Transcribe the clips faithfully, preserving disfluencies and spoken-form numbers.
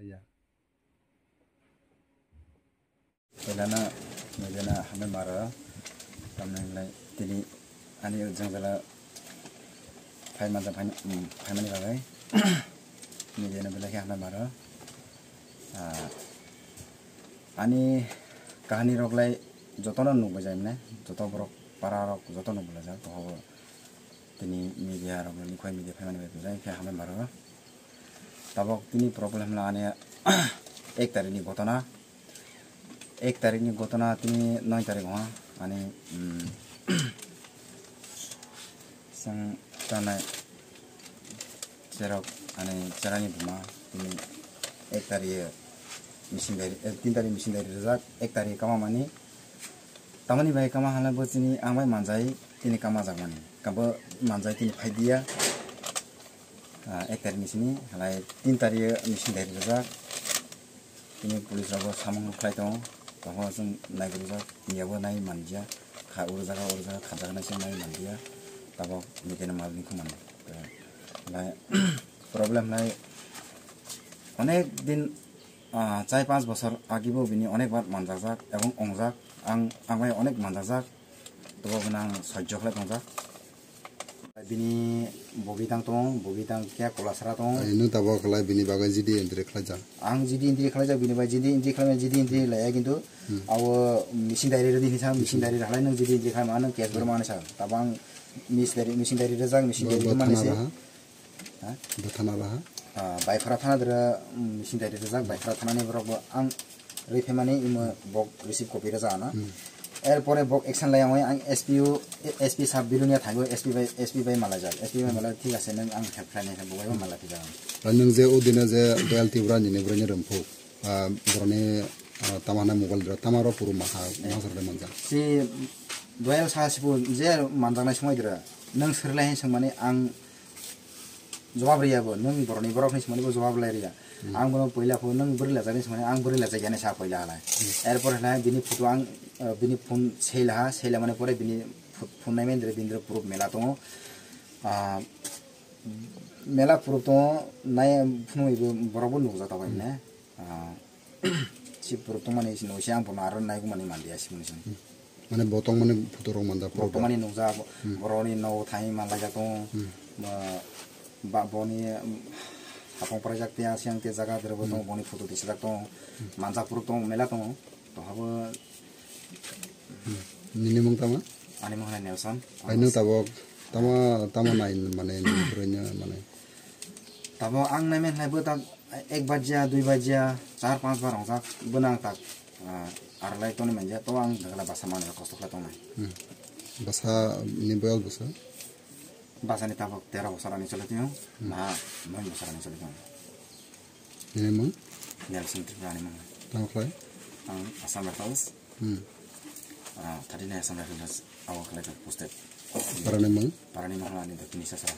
Iya. Pelana, pelana hame mara, tamne lai tini ani ujang jala phai manja phai, mm, phai mani bagai. Media no belai khe hame mara. Ah, ani kahani rok lai jotono nukbai jai mane, joto borok para rok joto nukbai jai, tohobo tini media rok ni khoi media phai mani bai belai khe hame mara. Tabok tini problem la ani ek tarikh ni gotona. Ek tarikh ni gotona tini noi tarikh wngkha ani, mm, chwng tanai cherok ani cherani buma tini ek tarikh missing diary, eh, tin tarikh missing diary rijak, ek tarikh kama mani tamani bai kama hala bo chini ang bai manjai tini kama jak mani kabo manjai tini phai dia. Ah, ek tarikh ni simi halai tin tarikh missing diary rijak. Tini police rok bo samung khlai tongo, tongo chwng naibrujak, tini abo nai manjak, kha oro jaga, oro jaga kha jaga nai se nai manjak, tabok nini khe mal ni khumani. Lai problem lai onek din, ah, char panch bosor agi bo bini onek bar manjakjak ebong ongjak, ang, ang bai onek manjakjak, tobo bono ang sojjo khlai tongjak. Bini bogi tang tong, bogi tang khe kolasra tong. Ai, nung tabok khlai bini bagwi G D entry khlaijak. Ang G D entry khlaijak, bini bai G D entry khlaimani, G D entry laiya kintu. Hmm. Abo missing diary rwdi hinsa, missing diary halai nung G D entry khlaima nung case borok mani sa. Tabang miss diary, missing diary rwjak, missing diary bo mani thana se. Raha? Ha? Bo thana raha? Ah, Baifara thana dera, mm, missing diary rwjak, Baifara thana ni borok bo ang rwi phaimani imo bok receive copy rwjak ano. Hmm. Erpore bok action lai ang, ang S P o, S P sub Bilonia thangwi S P bai, S P bai malajak. S P bai malai thik ase, nang ang help khlainai khe bo bai malai thijak. Ar nung je o dina je Doyal Tripura nini boroni rwmphuk, ah, boroni, ah, tama hwnna mobile dra, tama rok puru maha, eh, masar de manjak. Si Doyal sa sibu je manjaknai somoi dra, nang sirlai hin swngmani ang jawab riya bo, nwng borokni borokni swmani bo jawab lai riya. Hmm. Ang bono poila pho nwng bwrwi lajak ni swmani, ang bwrwi lajak yani sa poila halai. Hmm. Erpor halai bini photo ang, eh, bini phone sei laha, sei lamani pore bini pho-, phone nai mendre bini proof mela tongo. Ah, mela proof tongo, nai phunui bo borok bo nukjak tabuk. Hmm. Hwnwi. Ah, si borok tongmani sini se ang bono aro naikumani manliya simoni sini. Mane bo tongmani photo rok manjak. Bo tongmani nukjak, hmm, borokni nogo thangwi manlaijak tongo. Hmm. Ba, ba boni, um, hapong pwraijak tei asiyang tei jaga dere bo tongo, hmm, boni photo tisajak tongo. Hmm. Manjak borok tongo, mela tongo. Tohabo. Hmm. Nini mung tama? Ani mung hai Nelson. Ai no tabok tama, tama nai mane nini borokni mane. Tabo ang nai men hai bo tak ek bajya, dui bajya, char panch bar rongjak, bono ang tak, ah, ar lai toni manja, to ang dagala basa manwi kosto khlai tongnai. Hmm. Basa ni boyal bwsa? Basa ni tabok tero bosor ani choli tongo, hmm, na noi bosor ani choli tongo. Nini mung? Nelson Tripura ani mung. Tamo khlai? Ang Assam Rifles. Hmm. Ah, thirty nine Assam Rifles, abo khlai ka posted. Parani mung? Parani mung ani Dakkini Sasra.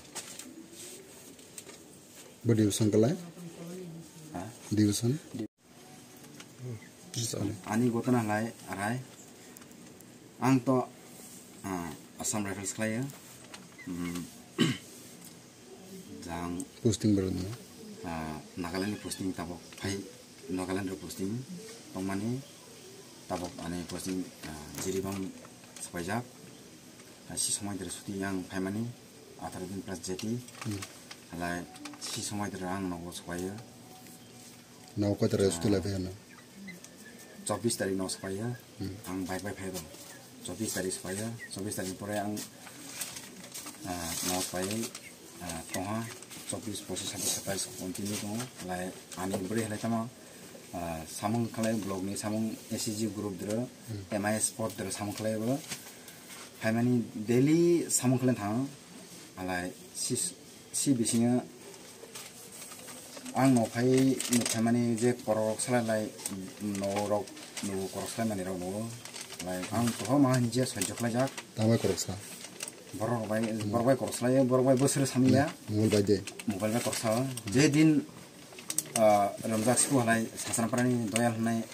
Bo division kalai? Ha? Division? Di- Ani gotona lai arai. Ang to, ah, Assam Rifles khlai ya. Hmm. Jang posting berani. Ah, Nagaland ni posting tabok phai, Nagaland ro posting tongmani tabok ani posting, ah, Jiribam sapaijak. Ah, si somoi dere suti yang phaimani atharo din plus jeti. Hmm. Halai si somoi dere ang nogo sapaio. Nogo koi tara suti lai phai ano? Chobbish tarik no sapaio. Hmm. Ang bike bai phai rw. Chobbish tarik sapaio. Chobbish tarik pore ang, ah, no sapai, ah, tongha. Chobbish, pochish, satais, satais continue tongo. Lai ani bwrwi halai tamo, ah, samung khlai blog ni samung S C G group dro, hmm, M I S sport dro samung khlai bo. Phaimani daily samung khlai thang. Alai sis Si bisingo ang no phai, no phaimani je korok salai lai, no rok, no korok salai mani rok no lai ang toho ma hinje sojjo khlai jak. Tamo korok sa? Borok bai, borok bai korok salai, borok bai bosor samya. Mobile bai de. Mobile bai korok sa. Je din, ah, ramjak siku halai Sasana Parani Doyal hwnai